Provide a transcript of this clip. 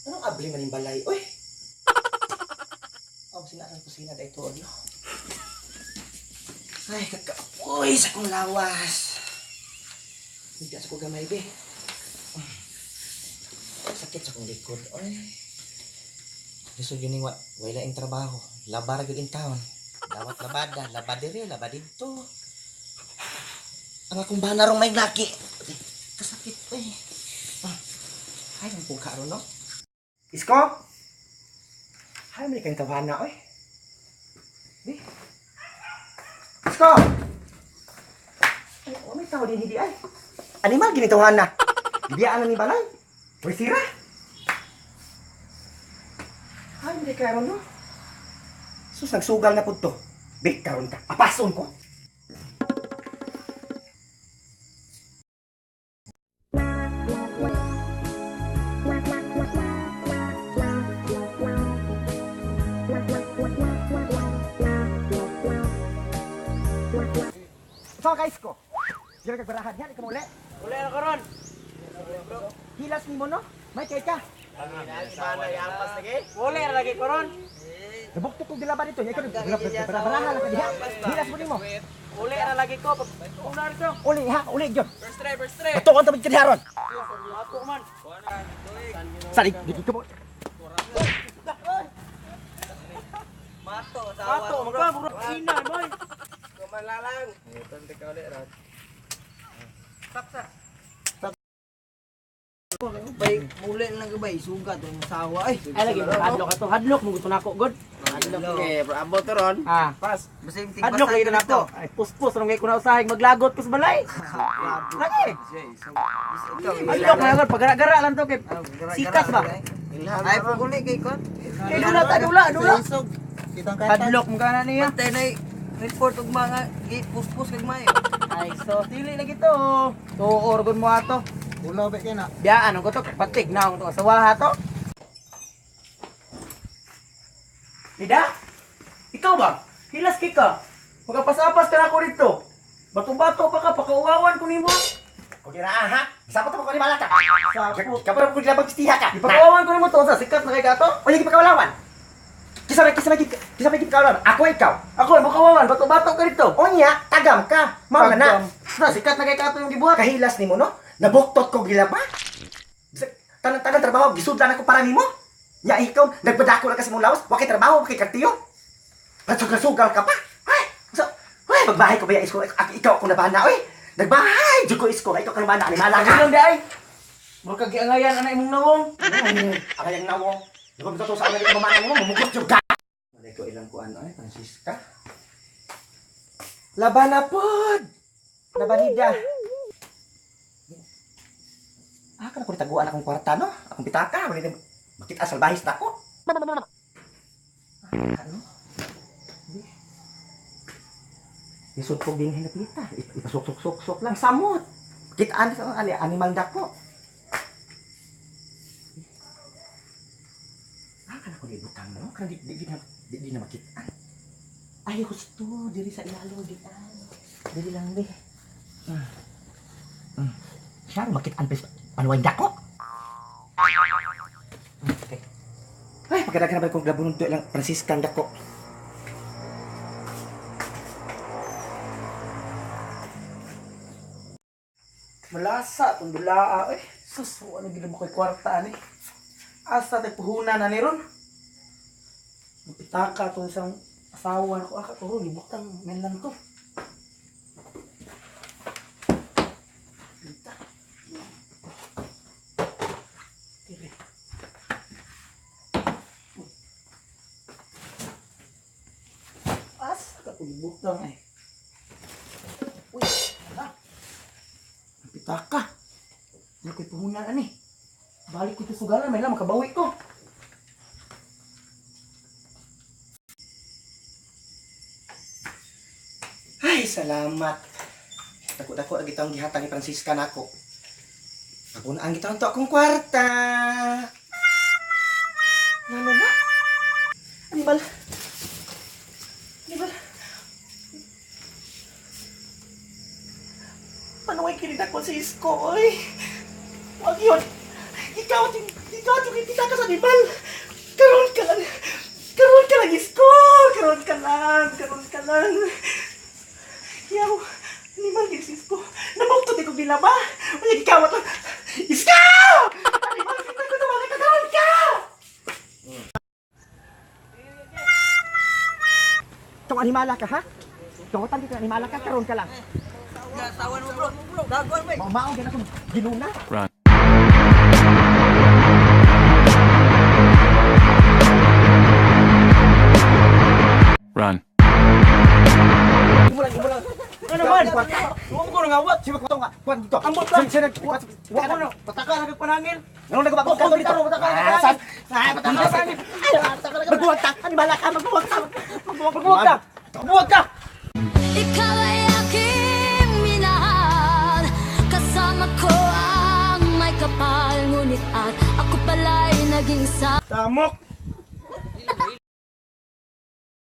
Anong abli man yung balay? Uy! Oh, sina ang kusina dahil tuod, no? Ay, kakapoy sa kong lawas. Hindi sa ko gamay, be. Sakit sa kong likod, oy. Lisod yun yung wala yung trabaho. Labar gyud in town. Dawat labada, labadere, labadidto. Ang akong bana rong may laki. Kasakit, oy. Ah. Ay, ang pugka ron, no? Isko? Ay, may kang tawana, oy. Di. Isko! Ay, oh, may tao din, hindi ay. Animal, ginitawahan na. Gibiyaan na ni balay. Uy, sira. Ay, hindi karon, no? Sus, nagsugal na po to. Big, karon ka. Apason ko. So, guys ko. Diyan ka barahan yan, ikaw muli. Uli na karon. Hilas ni mo, no? May kay ka. Uli na lagi karon. Nabukto kong dilaban dito. Ikaw, barahan lang ka diha. Hilas mo nimo. Uli na lagi ko. Una rito. Uli ha, uli gyud. First try, first try. Batuon ta ka diha ron. Ako man. Salig, dito mo. Ato, magka murag ina boy. Bay, muli lang ka bay, sugat ang sawa ay. Ay lagi hadlok ato, hadlok mo gusto nako god. Hadlok eh, bro, abot to ron. Ah, Pas, basta yung hadlok lagi na nako. Ay puspos rong ko na usahay maglagot ko sa balay. Lagi. Hadlok na god pagara-gara lang to kay sikas ba. Ay, paguli kay kon. Kay dula ta dula dula. Hadlok mo kana niya. Bantay na report og mga puspos kag mayo. Ay so dili lagi to. Tuor gud mo ato. Ulaw ba kay na? Biyaan ko to patig na akong to asawa to. Lida? Ikaw ba? Hilas kay ka. Magapasapas ka na ako dito. Bato-bato pa ka, pakauwawan ko nimo. Okay na ha. Sapot mo ko ni malaka. Sapot. Kapag ko dilabang istiha ka. Ipakauwawan ko nimo to sa sikat na kay ka to. Oy, gipakawalawan. Kisa may gipakawalawan. Ako ikaw. Ako mo kawawan, bato-bato ka dito. Onya, tagam ka. Mao na na. Na sikat na kay ka to yung gibuhat. Kahilas nimo no? Nabuktot ko gilaba. Tanang-tanang trabaho gisudlan ako para nimo. Nya ikaw nagpadako na kasi mong lawas, wa kay trabaho, wa kay kartiyo. Pasugal-sugal ka pa. Ay, so, ay, magbahay ko ba ya isko? Ikaw ako nabana, oy. Nagbahay, jud ko isko, ikaw ka nabana, animala ka. Lang di ay. Murag kag giangayan ana imong nawong. Ang ayang nawong. Nagpag to sa akin mamana mo, mumugot jud ka. Malay ko ilang kuan ay Francisca. Laban na pod. Labanida. Ah, kana ko taguan akong kwarta no? Akong pitaka, wala din makita sa bahis na ko. Ah, ano? Di. Isod ko din hinapita. Ipasok-sok-sok lang samot. Kitaan sa ali animal dako. Ah, kana ko ibutang no? Kana di na makitaan. Ay, husto diri sa ilalo di an. Diri lang di. Siya makitaan pa panuway dako. Okay. Ay, pagkadagan na ba kong labunod lang Franciscan dako. Malasa tong dulaa eh. Sus, ano gid mo kay kwarta ani. Asa tay puhunan ani ron? Pitaka tong isang asawa nako aka to gibutang men lang to. Pita. Dire. Asa ka to gibutang eh. Uy, ala. Ang pitaka. Ano ko'y puhunan ani? Balik ko ito sugalan, may lang makabawi ko. Ay, salamat. Dako-dako ang gitawang gihatag ni Francisca nako. Ako na ang gitawang to akong kwarta. Ngano ba? Animal. Animal. Paano kay kinita ko sa isko, oy? Wag yun. Ikaw, Ikaw, kita ka sa animal. Karon ka lang. Karon ka lang, Isko. Karon ka lang. Karon ka lang. Yaw, animal gid si Isko. Nabuktot ko gilaba. Unya gikawat lang. Isko! Animal kita ko naman ka karon ka. Tong animala ka ha? Tungod ka animala ka karon ka lang. Tawan mo bro. Dagon bay. Mao gid akong ginuna. Run. Run. Ano man? Huwag ko nang awat. Sino ko nga? Kuan dito. Ambot lang. Sino Huwag ko na. Pataka na panangil. Ano nagbago ka dito? Pataka na. Sa pataka na panangil. Magbuwag ta. Animala ka, magbuwag ta. Magbuwag, magbuwag ka. Magbuwag ka. Ikaw ay aking minahal. Kasama ko ang may kapal. Ngunit at ako pala'y naging sa Tamok.